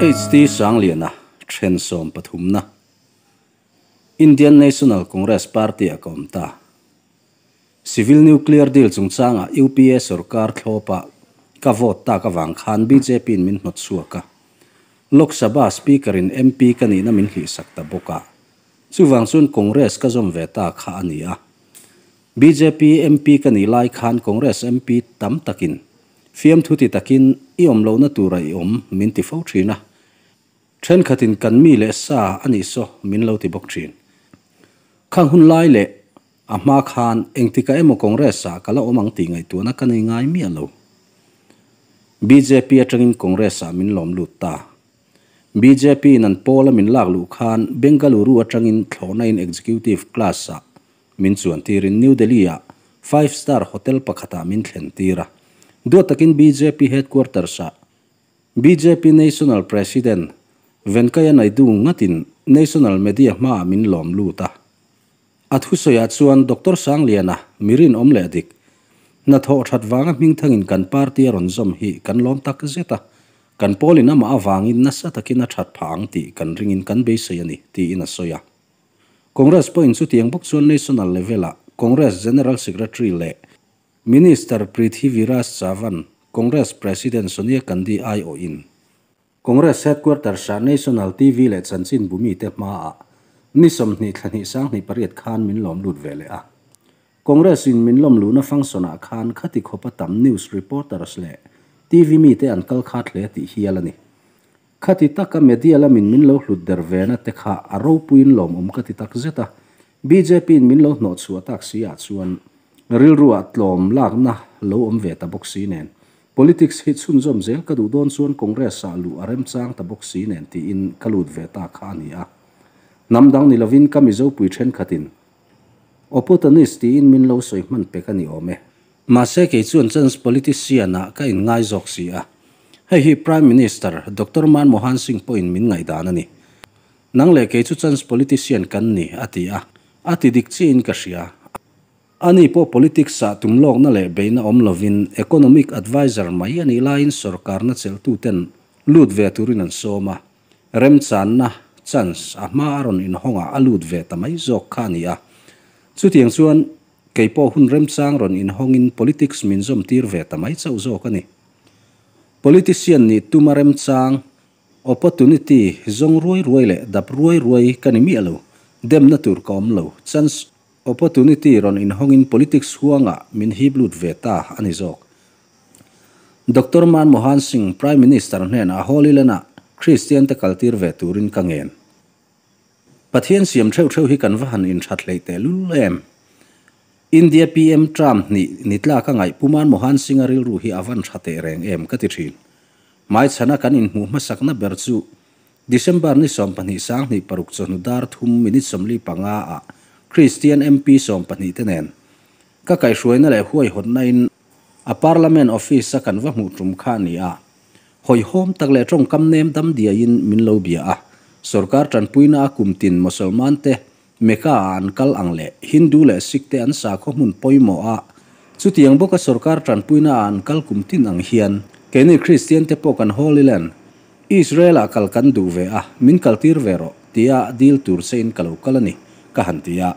HT Sangliana then sawmpathumna Indian National Congress Party-ah ka awm ta. Civil Nuclear Deal chungchanga UPA sorkar thlawpa ka vote tak avang khan BJP-in min hnawt chhuak a. Lok Sabha Speaker-in MP ka nihna min hlihsak ta bawk a. Chuvang chuan Congress ka zawm ve ta kha a ni a. Bjp MP ka nih lai khan Congress MP tam takin fiamthu ti takin i awm lohna tura i awm min ti fo thin a, thenkhatin kan mi leh sa a nih saw min lo ti bawk thin. Khang hun lai leh a hma khan engtikah emaw Congress ah ka la awm ang tih ngaihtuahna ka nei ngai miah lo. Bjp atangin Congress ah min lawm lut ta. Bjp in an pawl a min lak luh khan Bengaluru atangin thlawhna in Executive Class ah Min chuan tirin New Delhi-ah Five Star Hotel pakhatah min thlen tir a. Duat takin bjp Headquarters-ah bjp National President Venkaiah Naidu ngatin National Media hmaah min lawm lut a. A thusawiah chuan Doctor Sangliana mi rinawm leh dik, hnathawh that vanga hmingthangin kan party a rawn zawm hi kan lawm tak zet a, kan pawlin amah avangin nasa takin a that phah ang tih kan ringin kan beisei a ni, tiin a sawi a. Congress pawhin chutiang bawk chuan national level-ah Congress General Secretary leh Minister Prithviraj Chavan, Congress President Sonia Gandhi aiawhin Congress Headquarters-ah National TV leh chanchinbu mite hmaah ni 20 thla hnih 2008 khan min lawm lut ve leh a. Congress-in min lawm luhna function-ah khan khati khawpa tam news reporters leh TV mite an kal khat hle tih hial a ni. Khati taka media lamin min lo hlut der vena te kha a ropuiin lawmawm ka ti tak zet a, BJP-in min lo hnawh chhuah tak si ah chuan rilruah tlawm lakna lo awm ve ta bawk si nen, politics hi chhunzawm zel ka duh dawn chuan Congress-ah luh a remchang ta bawk si nen tiin ka lut ve ta kha a ni a. Hnam dang ni lovin ka Mizopui thenkhatin Opportunist tiin min lo sawi hman pek a ni awm e. Mahse kei chuan chance politician ah ka inngai zawk si a. Hei hi Prime Minister Doctor Manmohan Singh pawhin min ngaihdan a ni. Nang leh kei chu chance politician kan ni, a ti a. A ti dik chiahin ka hria. Ani pawh politics ah tumlawkna leh beihna awm lovin economic adviser mai a nih laiin sorkarna chelhtuten lut ve turin an sawm a. Remchanna, chance, a hma a rawn inhawngah a lut ve ta mai zawk kha a ni a. Chutiang chuan Kei pawh hun remchang rawn inhawngin politics min zawm tir ve ta mai chauh zawk a ni. Politician nih tuma remchang, opportunity, zawng ruai ruai leh dap ruai ruai ka ni miah lo. Demna tur ka awm lo. Chance, opportunity, rawn inhawngin politics huangah min hip lut ve ta a ni zawk. Doctor Manmohan Singh, Prime Minister hnenah Holy Land-ah Kristian te kaltir ve turin ka ngen. Pathian siam theuh theuh hi kan va han inthat hleih teh lul em? India PM Trump nih ni tlak a ngaih Pu Manmohan Singh-a rilru hi a van tha teh reng em ka ti thin. Hmaichhana kan inhmuh hmasakna ber chu December ni 12 26 chawhnu dar thum minute 45 ah Kristian MP 12 te nen ka kaihhruaina leh huaihawtna in a Parliament office a kan va hmuh tum kha a ni a. Hawihhawm tak leh tawngkam nem dam diaiin min lo bia a, sorkar tanpuina a kum tin Mosolman te Mecca ah an kal ang leh Hindu leh Sikh te an sakhaw hmun pawimawh a, chutiang bawka sorkar tanpuina ah an kal kum tin ang hian keini Kristian te pawh kan Holy Land, Israel ah kal kan duh ve a, min kaltir ve rawh tia dil tur che in ka lo kal a ni, ka han ti a.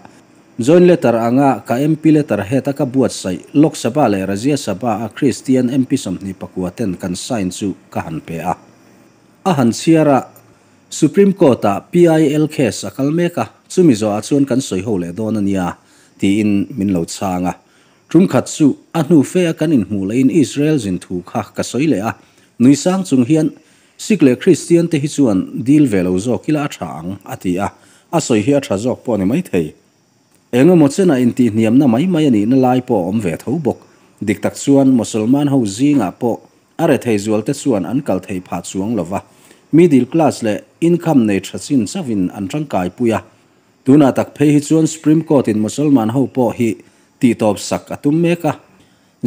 Joint letter anga ka MP letter head a ka buatsaih Lok Sabha leh Rajya Sabha a Kristian MP 29 ten kan sign chu ka han pe a. A han chhiar a, Supreme Court ah PIL case a kal mek a, chumi zawhah chuan kan sawi ho leh dawn a nia, tiin min lo chhang a. Tum khat chu a hnu fe a kan inhmuh leh in Israel zin thu kha ka sawi leh a, nui sang chung hian Sikh leh Kristian te hi chuan dil ve lo zawk ila a tha ang, a ti a. A sawi hi a tha zawk pawh a ni maithei. Eng emaw chenah intihhniamna mai mai a nihna lai pawh a awm ve tho bawk. Dik tak chuan Mosolman ho zingah pawh a rethei zualte chuan an kal thei phah chuang lo va, middle class leh income nei tha chin chauhin an tangkaipui a. Tunah tak phei hi chuan Supreme Court-in Mosolman ho pawh hi tihtawp sak a tum mek a.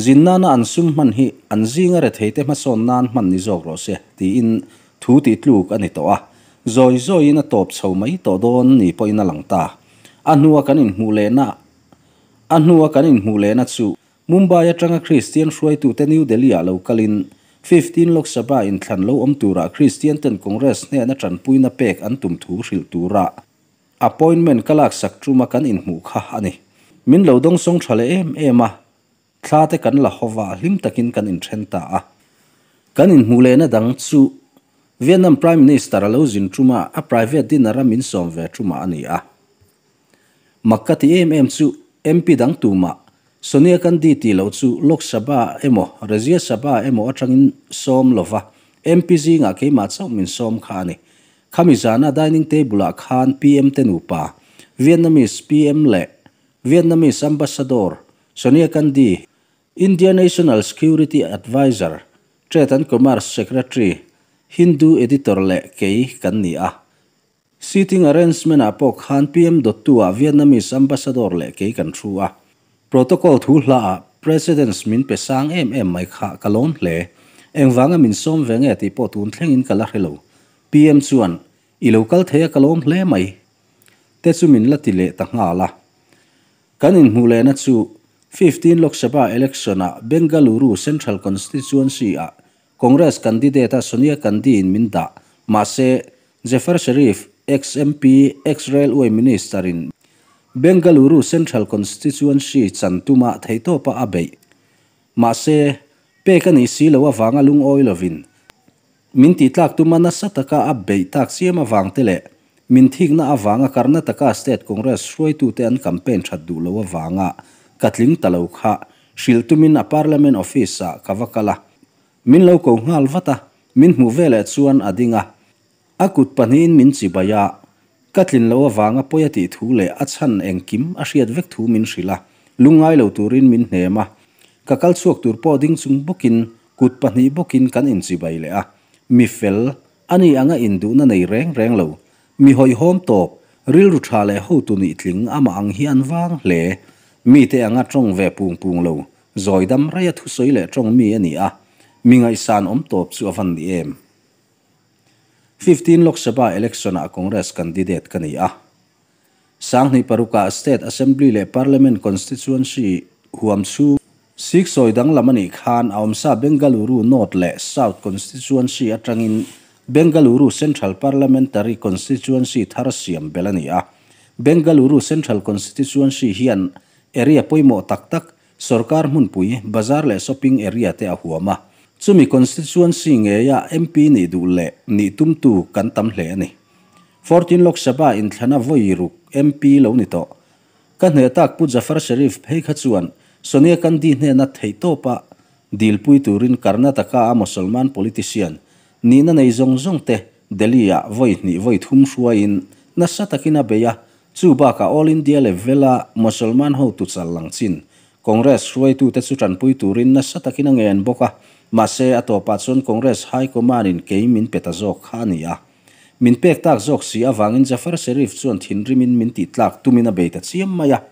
Zin nana an sum hman hi an zinga retheite hmasawn nan hman ni zawk rawh se, tiin thu tih tluk a ni tawh a. Zawi zawiin a tawp chho mai tawh dawn ni pawhin a lang ta. A hnua kan inhmuh lehna A hnua kan inhmuh lehna chu Mumbai atanga Kristian hruaitute New Delhi-ah lo kalin 15 Lok Sabha inthlan lo awm turah Kristian ten Congress hnena tanpuina pek an tum thu hrilh tura appointment ka laksak tuma kan inhmuh kha a ni. Min lo dawngsawng tha leh em em a, thla te kan la hova hlim takin kan inthen ta a. Kan inhmuh lehna dang chu Vietnam Prime Minister a lo zin tuma a private dinner a min sawm ve tuma a ni a. Mak ka ti em em chu MP dang tumah Sonia Gandhi tih loh chu Lok Sabha emaw Rajya Sabha emaw atangin sawm lova MP zingah keimah chauh min sawm kha a ni. Khami zana dining table ah khan PM te nupa, Vietnamese PM leh Vietnamese Ambassador Sonia Gandhi, India National Security Adviser, Trade and Commerce Secretary, Hindu Editor leh kei kan ni a. Seating arrangement ah pawh khan PM dawttu ah Vietnamese Ambassador leh kei kan thu a. Protocol thu hla ah Presidents min pe sang em em mai kha ka lawm hle. Engvanga min sawm ve nge tih pawh tun thlengin ka la hre lo. PM chuan, I lo kal thei a ka lawm hle mai. Te chu min la ti leh ta nghal a. Kan inhmuh lehna chu 15 Lok Sabha election ah Bengaluru Central Constituency ah Congress candidate a Sonia Gandhi in min dah. Mahse, Jafar Sharif, ex-MP, ex-Railway Minister in Bengaluru Central Constituency chan tuma theihtawpa a beih. Mahse, pek a nih si loh avanga lungawi lovin min tihtlak tuma nasa taka a beih tak chiam avang te leh min thikna avanga Karnataka State Congress hruaitute an campaign that duh loh avanga ka tling ta lo kha hrilh tumin a Parliament office ah ka va kal a. Min lo ko nghal vat a, min hmuh veleh chuan a ding a. A kut pahnihin min chibai a, ka tlin loh avanga pawi a tih thu leh a chhan engkim a hriat vek thu min hrilh a, lungngai lo turin min hnem a. Ka kal chhuak tur pawh ding chung bawkin kut pahnih bawkin kan inchibai leh a. Mi fel, ani anga induhna nei reng reng lo, mi hawihhawm tawp, rilru tha leh hotu nih tling amah ang hi an vang hle. Mite anga tawng ve pung pung lo, Zawi dam reia thusawi leh tawng mi a ni a, mi ngaihsan awm tawp chu a van ni em? 15 Lok Sabha election ah Congress candidate ka ni a. Sanghnih parukah State Assembly leh Parliament constituency huam chhung siksawi danglam a nih khan a awmsa Bengaluru North leh South constituency atangin Bengaluru Central Parliamentary constituency thar siam belh a ni a. Bengaluru Central constituency hian Area pawimawh tak tak, sorkar hmunpui, bazar leh shopping area te a huam a. Chumi constituency ngeia MP nih duh leh nih tumtu kan tam hle a ni. 14 Lok Sabha inthlana vawi ruk MP lo ni tawh. Ka hneh tak Pu Jafar Sharif phei kha chuan Sonia Gandhi hnena theihtawpa dilpui turin Karnataka a Mosolman politician nihna nei zawng zawng te Delhi-ah vawi hnih vawi thum hruaiin nasa takin a bei a, Chu bakah All India level-a Mosolman hotu chal lang chin Congress hruaitute chu tanpui turin nasa takin a ngen bawk a, mahse a tawpah chuan Congress High Command-in kei min pe ta zawk kha a ni a. Min pek tak zawk si avangin Jafar Sharif chuan thinrimin min tihtlak tumin a bei ta chiam mai a.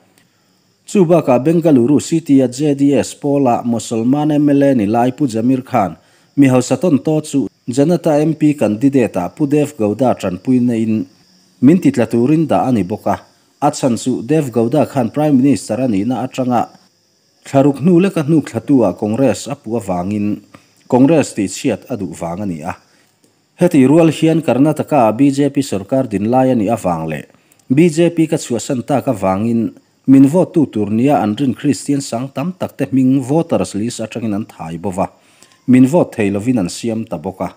Chu bakah Bengaluru City-a JDS pawla Mosolman mla ni lai Pu Jamir Khan mi hausa tawn taw chu Janata MP candidate-ah Pu Dev Gowda tanpuina in Min ti tla turin dah a ni bawk a, a chhan chu Dev Gowda khan Prime Minister a nihna atanga thlaruk hnu leka hnuk thlatu ah Congress a puh avangin Congress tihchhiat a duh vang a ni a. Heti rual hian Karnataka ah bjp sorkar din lai a nih avang leh bjp ka chhuahsan tak avangin min vote tu tur nia an rin Kristian sang tam tak te hming voters list atangin an thai bo va, min vote thei lovin an siam ta bawk a.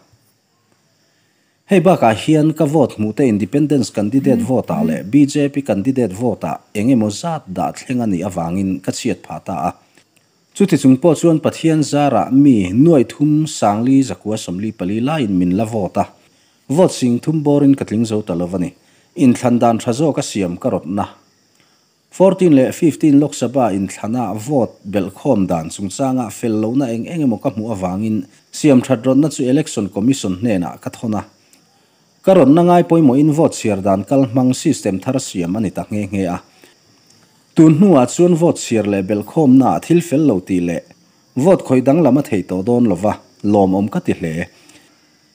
Hei bakah hian ka vote hmuh te Independence candidate vote ah leh bjp candidate vote ah eng emaw zat dah thleng a nih avangin ka chhiat phah ta a. Chuti chung pawh chuan Pathian zarah mi nuaih thum sangli zakua 44 laiin min la vote a. Vote sing thum bawrin ka tling zo ta lo a ni. Inthlan dan tha zawk a siam ka rawtna. 14 leh 15 Lok Sabha inthlana vote belhkhawm dan chungchanga fel lohna eng eng emaw ka hmuh avangin siam that rawtna chu Election Commission hnenah ka thawn a. Ka rawtna ngai pawimawhin vote chhiar dan kal hmang system thar siam a ni ta nghe nghe a. Tun hnuah chuan vote chhiar leh belhkhawmnaah thil fel lo tih leh vote khawih danglam a theih tawh dawn lova lawmawm ka ti hle.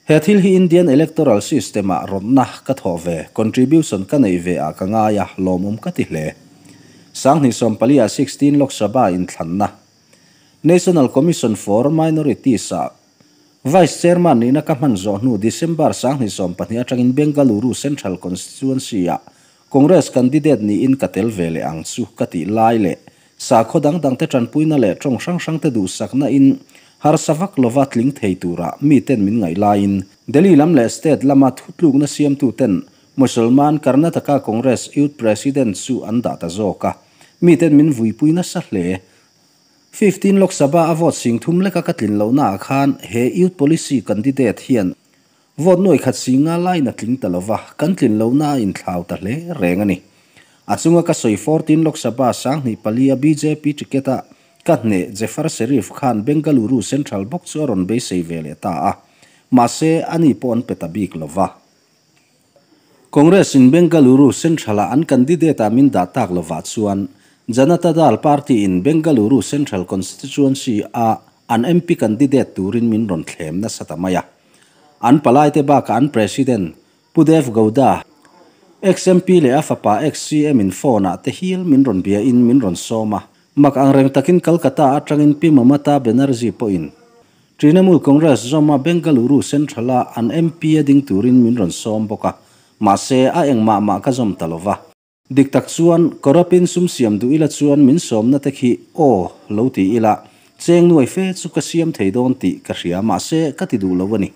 He thil hi Indian Electoral System ah rawtna ka thawh ve, contribution ka neih ve ah ka ngai a, lawmawm ka ti hle. 2014 ah 16 Lok Sabha inthlanna National Commission for Minorities ah Vice Chairman nihna ka hman zawh hnu December 2020 atangin Bengaluru Central Constituency-ah Congress candidate niin ka tel ve leh ang chu ka tih lai leh sakhaw dang dangte tanpuina leh tawng hrang hrangte duhsakna in harsa vak lova tling thei tura miten min ngaih laiin Delhi lam leh state lama thutlukna siamtuten Musalman Karnataka Congress Youth President chu an dah ta zawk a, miten min vuipui nasa hle. 15 Lok Sabha a vote 30,000 leka ka tlin lohnaah khan he Youth Policy candidate hian vote 150 lain a tling ta lova, kan tlin lohna a inthlau ta hle reng a ni. A chunga ka sawi 14 Lok Sabha 2004 a BJP ticket a ka hneh Jafar Sharif khan Bengaluru Central bawk chu a rawn beisei ve leh ta a, mahse ani pawh an pe ta bik lova. Congress in Bengaluru Central-a an candidate-a min dah tak lovah chuan Janata Dal Party in Bengaluru Central Constituency a an MP candidate turin min rawn thlem nasa ta mai a. An palaite bakah an President Pu Dev Gowda, ex-MP leh a fapa ex-CM in phone-ah te hial min rawn bia in min rawn sawm a. Mak angreng takin Kolkata atangin Pi Mamata Banerjee pawhin Trinamool Congress zawma Bengaluru Central-a an MP a ding turin min rawn sawm bawk a, mahse a engmah mah ka zawm ta lova. Dik tak chuan corrupt-in sum siam duh ila chuan min sawmna te khi aw lo ti ila cheng nuai fe chu ka siam thei dawn tih ka hria, mahse ka ti duh lo a ni.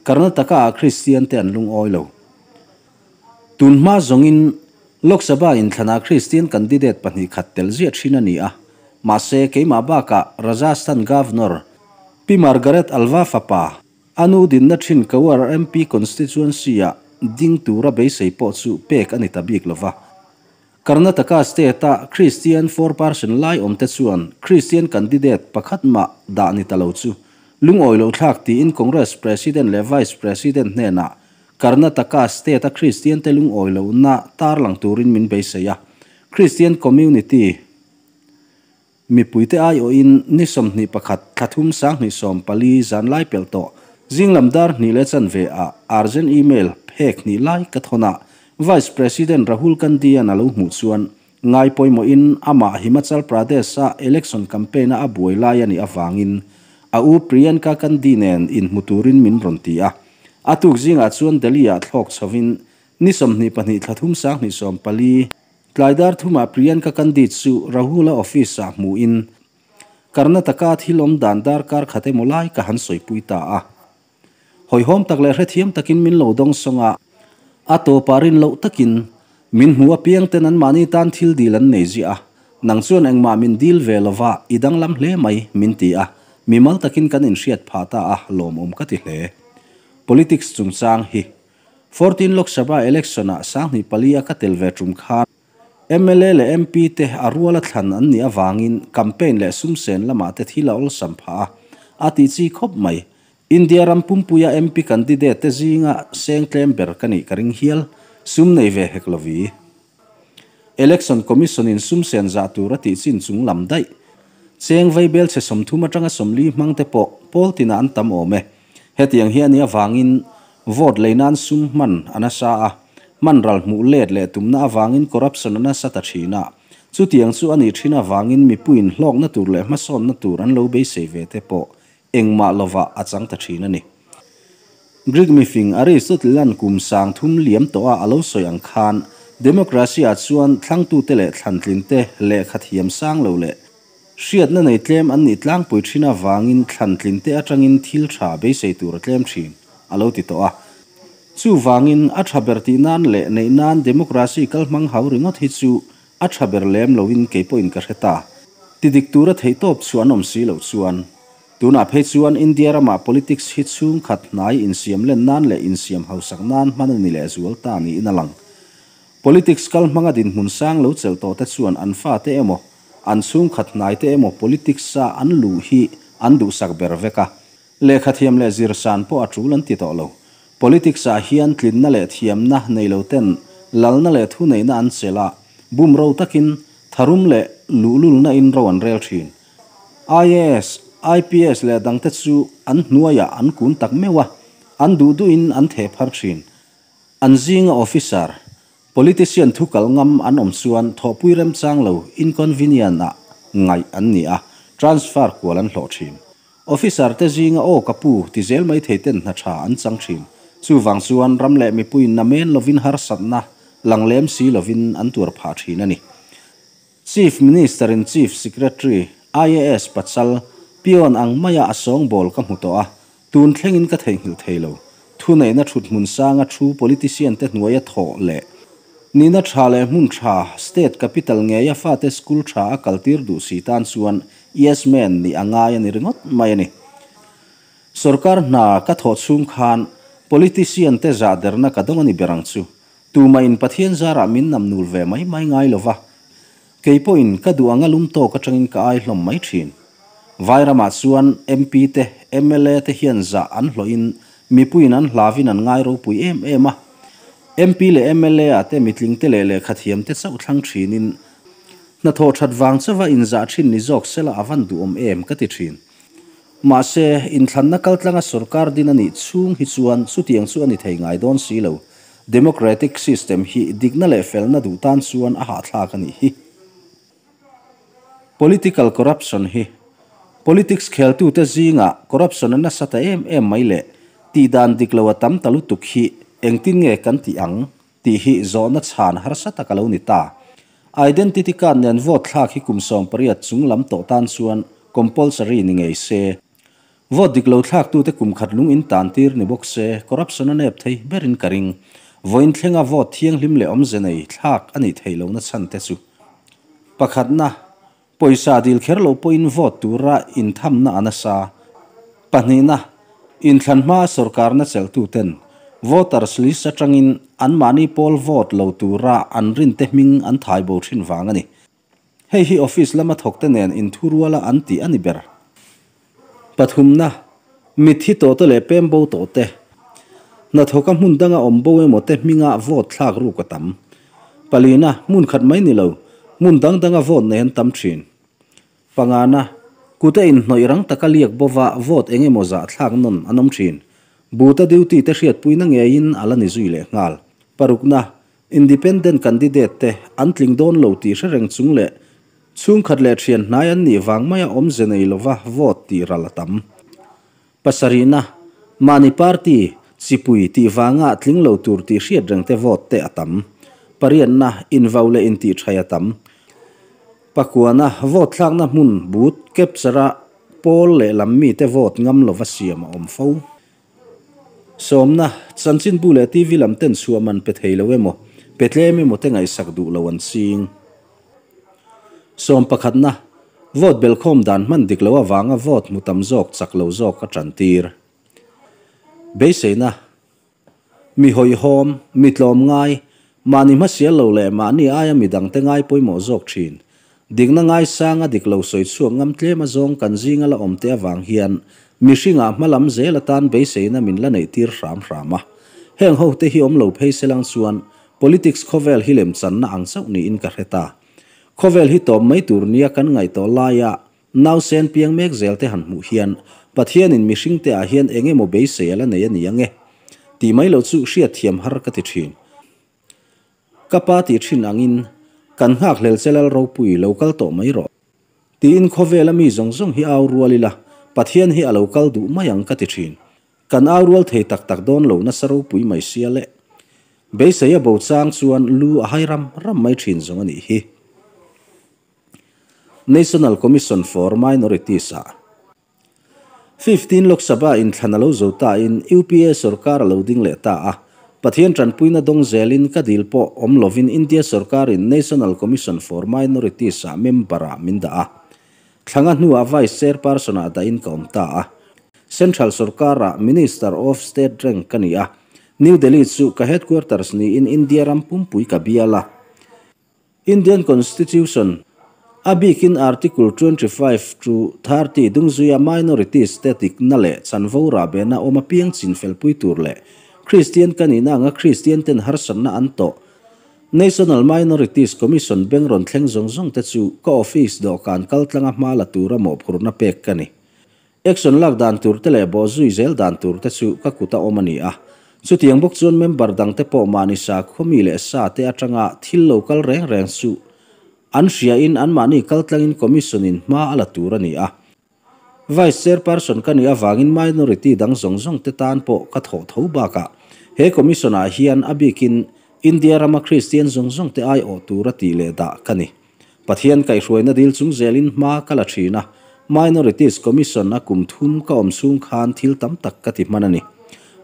Karnataka-ah Kristian te an lungawi lo. Tun hma zawngin Lok Sabha inthlanah Kristian candidate pahnih khat tel ziah thin a ni a, mahse keimah bakah Rajasthan Governor Pi Margaret Alva fapa a nu dinna thin Kawar MP constituency-ah ding tura beisei pawh chu pek a ni ta bik lova. Karnataka state-a Kristian 4% lai awmte chuan Kristian candidate pakhat mah dah ni ta lo chu lungawi lo thlak tiin Congress President leh Vice President hnenah Karnataka state-a Kristian te lungawi lohna tarlang turin min beisei a. Christian community mipuite aiawhin ni 21 thla thum 2014 zanlai pel tawh zinglam dar 2:15 ah urgent email phek hnih lai ka thawna Vice President Rahul Gandhi an a lo hmuh chuan ngai pawimawhin amah Himachal Pradesh-a election campaign-a a buai lai a nih avangin a u Priyanka Gandhi nen inhmu turin min rawn ti a. A tuk zingah chuan Delhi-ah thlawk chhovin ni 22 thla thum 2014 tlai dar 3ah Priyanka Gandhi chu Rahul-a office-ah hmuin Karnataka thil awm dan darkar khat emaw lai ka han sawipui ta a. Hawihhawm tak leh hrethiam takin min lo dawng sawng a, a tawpah rin loh takin min hmu apiangten anmahni tan thil dil an nei ziah a, nang chuan engmah min dil ve lova i danglam hle mai min ti a, mimal takin kan inhriat phah ta a, lawmawm ka ti hle. Politics chungchang hi 14 Lok Sabha election-ah 2004 a ka tel ve tum khan MLA leh MP te a ruala thlan an nih avangin campaign leh sumsen lamah te thil a awlsam phah a, a ti chi khawp mai. India ram pumpuia MP candidate te zinga seng tlem ber ka nih ka ring hial, sum nei ve hek lovi. Election Commission in sumsen zah tur a tih chin chung lam daih. Cheng vaibel chhe 30 atanga 40 hmang te pawh pawl tina an tam awm e. Hetiang hi a nih avangin vote leinan sum hman a nasa a, hman ral hmuh let leh tumna avangin corruption a nasa ta thin a. Chutiang chu a nih thin avangin mipuiin hlawkna tur leh hmasawnna tur an lo beisei ve te pawh engmah lova a chang ta thin a ni. Greek mifing Aristotle-an kum 3000 liam tawh a a lo sawi ang khan democracy-ah chuan thlangtute leh thlantlinte lehkha thiam sang lo leh hriatna nei tlem an nih tlangpui thin avangin thlantlinte atangin thil tha beisei tur a tlem thin a lo ti tawh a. Chu wangin a tha ber tih nan leh neih nan democracy kal hmang hau ringawt hi chu a tha ber lem loin keipawhin ka hre ta. Ti dik tura theih tawp chu an awm si lo chuan. Tunah phei chuan India ramah politics hi chhung khat hnai insiam len nan leh insiam hausak nan hman a ni leh zual ta niin a lang. Politics kal hmanga dinhmun sang lo chelh tawh te chuan an fa te emaw, an chhung khat hnai te emaw politics a an luh hi an duhsak ber vek a. Lehkha thiam leh zir san pawh a tul an ti tawh lo. Politics ah hian tlinna leh thiamna nei lo ten lalna leh thu neihna an chelh a, bum ro takin tharum leh luhlulna in ro an rel thin. IAS, IPS leh dangte chu an hnuaiah an kun tak meuh a, an duh duhin an theh phar thin. An zinga officer, politician thu kal ngam an awm chuan thawhpui remchang lo inconvenient ah ngaih an ni a, transfer kual an hlawh thin. Officer te zinga aw ka pu ti zel mai thei ten hna tha an chang thin. Chuvang chuan ram leh mipuiin namen lovin harsatna lang lem si lovin an tuar phah thin a ni. Chief Minister in Chief Secretary, IAS pachal, peon ang maia a sawngbawl ka hmu tawh a, tun thlengin ka theihnghilh thei lo. Thuneihna thuthmun sanga thu politician te hnuaia thawh leh nihna tha leh hmun tha, state capital ngeia fate school tha a kaltir duh si tan chuan yes man nih a ngai a ni ringawt mai a ni. Sorkar hna ka thawh chhung khan politician te zah derna ka dawng a ni ber ang chu. Tumah in Pathian zarah min nam nul ve mai mai ngai lova, kei pawhin ka duh anga lum tawk atangin ka ai hlawm mai thin. Vairamah chuan MP te, mla te hian zah an hlawhin mipuiin an hlavin an ngai ropui em em a. MP leh mla ah te mitling te leh lehkhathiam te chauh thlang thinin hnathawh that vang chauha inzah thin ni zawk sela a van duhawm em ka ti thin. Mahse, inthlanna kaltlanga sorkar din a nih chhung hi chuan chutiang chu a ni thei ngai dawn si lo. Democratic system hi dikna leh felna duh tan chuan a hahthlak a nih hi. Political corruption hi politics kheltute zingah corruption a nasa ta em em mai leh tihdan dik lo a tam ta lutuk hi engtin nge kan tih ang tih hi zawhna chhan harsa tak a lo ni ta. Identity card nen vote thlak hi kum 18 chung lam tawh tan chuan compulsory ni ngei se. Vote dik lo thlaktute kum khat lung in tan tir ni bawk se, corruption a nep thei berin ka ring. Vawiin thlenga vote thianghlim leh awmze nei thlak a nih theih lohna chhan te chu. Pakhatna, pawisa dil kher loh pawhin vote tura inthamna a nasa. Pahnihna, inthlan hmaa sorkarna chelhtuten voters list atangin anmahni pawl vote lo tura an rinte hming an thai bo thin vang a ni. Hei hi office lama thawkte nen inthuruala an tih a ni ber. Pathumna, mitthi tawhte leh pem bo tawhte, hnathawka hmun danga awm bo emaw te hminga vote thlak ruk a tam. Palina, hmun khat mai ni lo, hmun dang danga vote nei an tam thin. Pangana, kuta inhnawih rang taka liak bova vote eng emaw zah thlak nawn an awm thin. Booth-a duty te hriatpuina ngeiin a la ni zui leh nghal. Parukna, Independent candidate te an tling dawn lo tih hre reng chung leh chhungkhat leh thian hnai an nih vang maia awmze nei lova vote tih ral a tam. Pasarihna, mahni party, chipui tih vanga tling lo tur tih hriat reng te vote te a tam. Pariatna, invau leh intih thai a tam. Pakuana, vote thlakna hmun, booth, capture-a pawl leh lam mite vote ngam lova siam a awm fo. Sawmna, Chanchinbu leh TV lam ten chhuah man pe thei lo emaw, pe tlem emaw te ngaihsak duh lo an ching. Sawm pakhatna, Vote belkhawm dan hman dik lo avanga vote hmu tam zawk chak lo zawk a tan tir. Beiseina, Mi hawihhawm, mi tlawm ngai, mahni hmasial lo leh mahni aia midangte ngai pawimawh zawk thin. Dikna ngaisanga dik lo sawi chhuak ngam tlem a zawng kan zinga la awm te avang hian mihringah hma lam zel atan beiseina min la neih tir hram hram a. Heng ho te hi awm lo phei se lang chuan politics khawvel hi lemchanna ang chauh niin ka hre ta. Khawvel hi tawp mai tur nia kan ngaih tawh laia Nausen piang mek zel te han hmuh hian Pathianin mihringte ah hian eng emaw beisei a la nei a ni ang e tih mai loh chu hriatthiam har ka ti thin. Ka pa tih thin angin kan nghakhlel che lal ropui lo kal tawh mai rawh tiin khawvela mi zawng zawng hi au rual ila Pathian hi a lo kal duh mai ang ka ti thin. Kan au rual thei tak tak dawn lo nasa ropui mai sia le. Beisei a bo chang chuan lu a hai ram ram mai thin zawng a nih hi. National Commission for Minorities ah 15 Lok Sabha inthlan a lo zo ta in UPA sorkar a lo ding leh ta a, Pathian tanpuina dawng zelin ka dil pawh awm lovin India sorkarin National Commission for Minorities ah member ah min dah a. Thlanga hnuah Vice Chairperson ah dahin ka awm ta a. Central sorkarah Minister of State rank ka ni a, New Delhi chu ka headquarters niin India ram pumpui ka bial a. Indian Constitution, a bikin Article 25 to 30 dungzuia minorities te dikna leh chanvo rahbehna awm apiang chin felpui tur leh Kristian ka nihna anga Kristian ten harsatna an tawh National Minorities Commission beng rawn thleng zawng zawng te chu ka office dawhkan kaltlanga hma la tura mawhphurhna pek ka ni. Action lak dan tur te leh bawhzui zel dan tur te chu ka kut a awm a ni a. Chutiang bawk chuan member dang te pawh mahni sakhaw mi leh sa te atanga thil lo kal reng reng chu an hriain anmahni kaltlangin Commission in hma a la tur a ni a. Vice Chairperson ka nih avangin minority dang zawng zawng te tan pawh ka thawh tho bakah he Commission ah hian a bikin India rama Kristian zawng zawng te aiawh tura tih leh dah ka ni. Pathian kaihhruaina dil chung zelin hma ka la thin a, Minorities Commission a kum thum ka awm chhung khan thil tam tak ka ti hman a ni.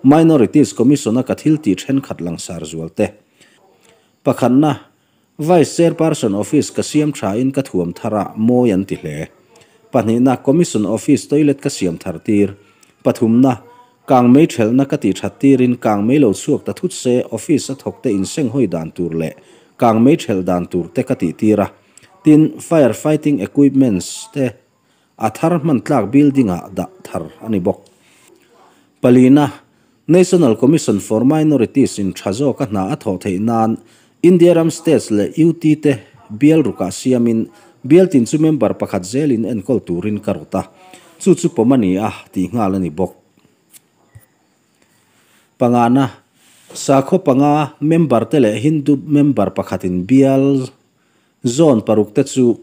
Minorities Commission a ka thil tih thenkhat langsar zual te. Pakhatna, Vice Chairperson Office ka siam tha in ka thuam thar a, mawi an ti hle. Pahnihna, Commission Office toilet ka siam thar tir. Pathumna, Kang mei thelhna ka tih that tirin kang mei lo chhuak ta thut se office a thawk te insenghawi dan tur leh kang mei thelh dan tur te ka tih tir a. Tin, fire fighting equipments te a thar hman tlak building ah dah thar a ni bawk. Palina, National Commission for Minorities in tha zawka hna a thawh theih nan India ram states leh UT te bial rukah siamin bial tin chu member pakhat zelin enkawl turin ka rawt a, chu chu pawm a ni a tih nghal a ni bawk. Pangana, Sakhaw panga member te leh Hindu member pakhatin bial zawn paruk te chu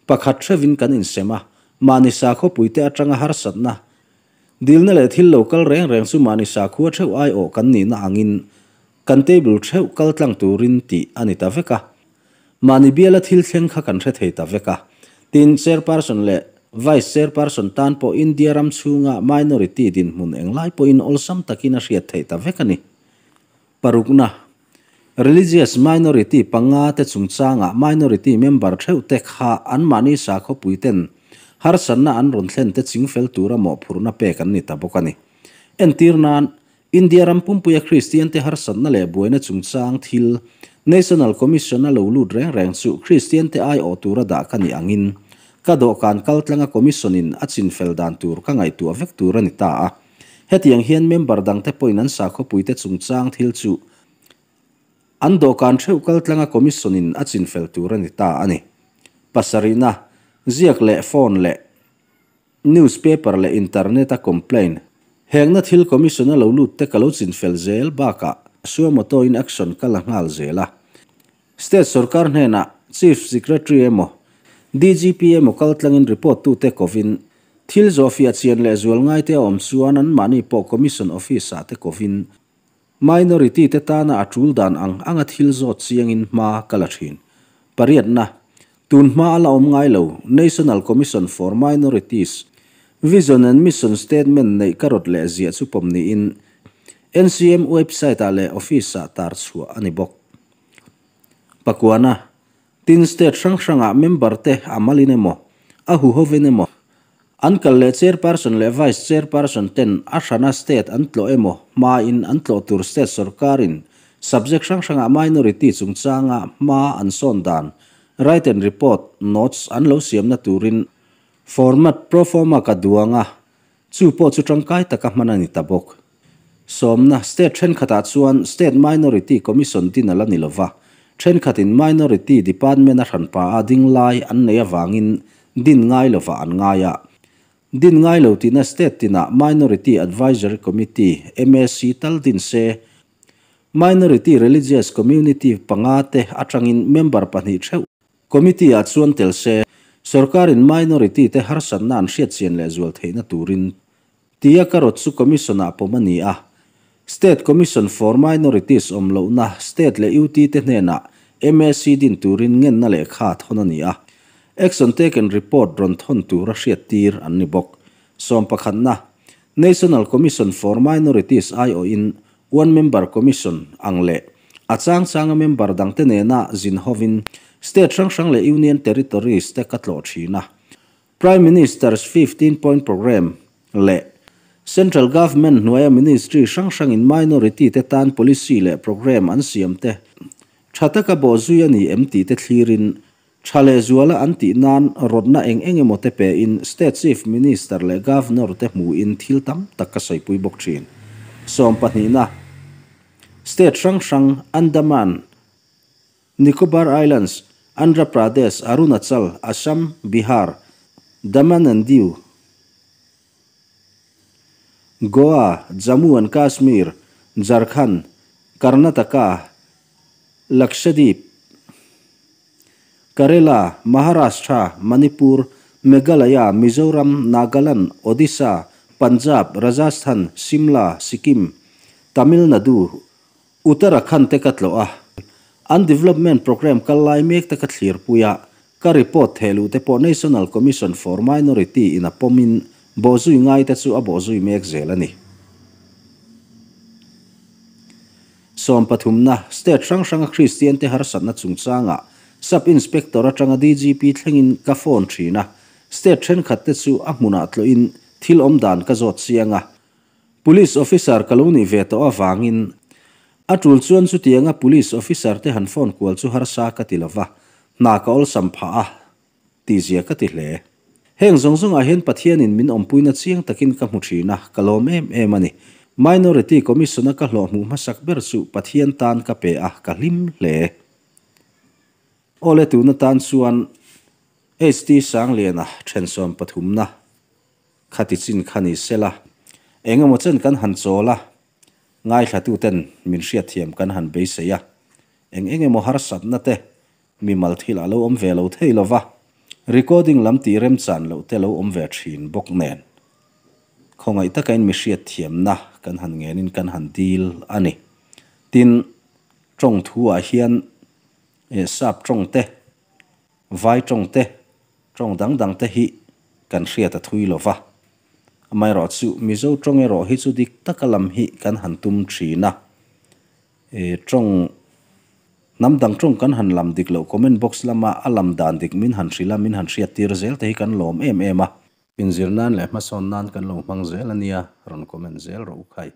pakhat hrevin kan insem a, mahni sakhaw puite atanga harsatna, dilna leh thil lo kal reng reng chu mahni sakhua theuh aiawh kan nihna angin kan table theuh kal tlang turin tih a ni ta vek a. Mahni biala thil thleng kha kan hre thei ta vek a. Tin, Chairperson leh Vice Chairperson tan pawh India ram chhunga minority dinhmun englai pawhin awlsam takin a hriat theih ta vek a ni. Parukna, Religious minority panga te chungchangah minority member theuh te kha anmahni sakhawpui ten harsatna an rawn thlen te chingfel tura mawhphurhna pek an ni ta bawk a ni. Entir nan, India ram pumpuia Kristiante harsatna leh buaina chungchang thil National Commission-a lo lut reng reng chu Kristiante aiawh tura dah ka nih angin ka dawhkan kaltlanga Commission-in a chinfel dan tur ka ngaihtuah vek tur a ni ta a. Hetiang hian member dangte pawhin an sakhawpuite chungchang thil chu an dawhkan theuh kaltlanga Commission-in a chinfel tur a ni ta a ni. Pasarihna, ziak leh phone leh. Newspaper leh internet a complain. Hengna thil commission a lo lut te ka lo chinfel zel bakah suo moto in action ka la nghal zel a. State sorkar hnenah Chief Secretary emaw DGP emaw kal tlangin report tute kovin thil zawhfiah chian leh zual ngaite a awm chuan anmahni pawh commission office ah te kovin Minority te tana a tul dan ang anga thil zawt chiangin hma ka la thin. Pariatna, Tun hma a la awm ngai lo, National Commission for Minorities Vision and Mission Statement neih ka rawt leh ziah chu pawm niin NCM website ah leh office ah tar chhuah a ni bawk. Pakuana, Tin state hrang hrangah member te a malin emaw, a huhovin emaw, an kal leh chairperson leh vice chairperson ten a hrana state an tlawh emaw hmain an tlawh tur state sorkarin subject hrang hrangah minority chungchanga hma an sawn dan written report notes an lo siamna turin format proforma ka duang a, chu pawh chu tangkai taka hman a ni ta bawk. Sawmna, State thenkhatah chuan State Minority Commission din a la ni lova, thenkhatin Minority Department a hranpa a ding lai an nei avangin din ngai lovah an ngai a. Din ngai lo tihna State tinah Minority Advisory Committee, MAC, tal din se. Minority Religious Community panga te atangin member pahnih theuh Committee ah chuan tel se. Sorkarin minority te harsatna an hriatchian leh zual theihna turin Tia ka rawt chu Commission ah pawm a ni a. State Commission for Minorities awm lohna State leh UT te hnenah MAC din turin ngenna lehkha thawn a ni a. Action taken report rawn thawn tura hriattir an ni bawk. Sawm pakhatna, National Commission for Minorities aiawhin One Member Commission ang leh a chang changa member dangte nena zin hovin State hrang hrang leh Union Territories te ka tlawh thin a. Prime Minister's 15 Point Programme leh Central Government hnuaia Ministry hrang hrangin minority te tan policy leh programme an siam te tha taka bawhzui a ni em tih te thlirin tha leh zuala an tih nan rawtna eng eng emaw te pein State Chief Minister leh Governor te hmuin thil tam tak ka sawipui bawk thin. Sawmpahnihna, State hrang hrang Andaman, Nicobar Islands, Andhra Pradesh, Arunachal, Assam, Bihar, Daman and Diu, Goa, Jammu and Kashmir, Jharkhand, Karnataka, Lakshadweep, Kerala, Maharashtra, Manipur, Meghalaya, Mizoram, Nagaland, Odisha, Punjab, Rajasthan, Shimla, Sikkim, Tamil Nadu, Uttarakhand te ka tlawh a. An development programme kal lai mek te ka thlirpui a, ka report thehluh te pawh National Commission for Minority in a pawmin bawhzui ngai te chu a bawhzui mek zel a ni. Sawmpathumna, State hrang hranga Kristian te harsatna chungchangah Sub Inspector atanga DGP thlengin ka phone thin a, State thenkhat te chu a hmunah tlawhin thil awm dan ka zawt chiang a. Police Officer ka lo nih ve tawh avangin a tul chuan chutianga Police Officer te han phone kual chu harsa ka ti lova, hna ka awlsam phah a tihzia ka ti hle. Heng zawng zawngah hian Pathianin min awmpuina chiang takin ka hmu thin a, ka lawm em em a ni. Minority Commission-a ka hlawh hmuh hmasak ber chu Pathian tan ka pe a, ka hlim hle. Awle tuna tan chuan HT Sangliana thensawm pathumna khati chin kha ni sela, eng emaw chen kan han chawl a, ngaithlatuten min hriatthiam kan han beisei a, eng eng emaw harsatna te Mimal thil a lo awm ve lo thei lova, recording lam tih remchan loh te lo awm ve thin bawk nen. Khawngaih takain mi hriatthiamna kan han ngenin kan han dil a ni. Tin, tawng thu ah hian sap tawng te, vai tawng te, tawng dang dang te hi kan hriat a thui lova. Amaherawhchu Mizo tawng erawh hi chu dik taka lam hi kan han tum thin a. Tawng Hnam dang tawng kan han lam dik loh comment box lama a lam dan dik min han hrilh a, min han hriat tir zel te hi kan lawm em em a. Inzir nan leh hmasawn nan kan lo hmang zel a nia, rawn comment zel rawh u khai.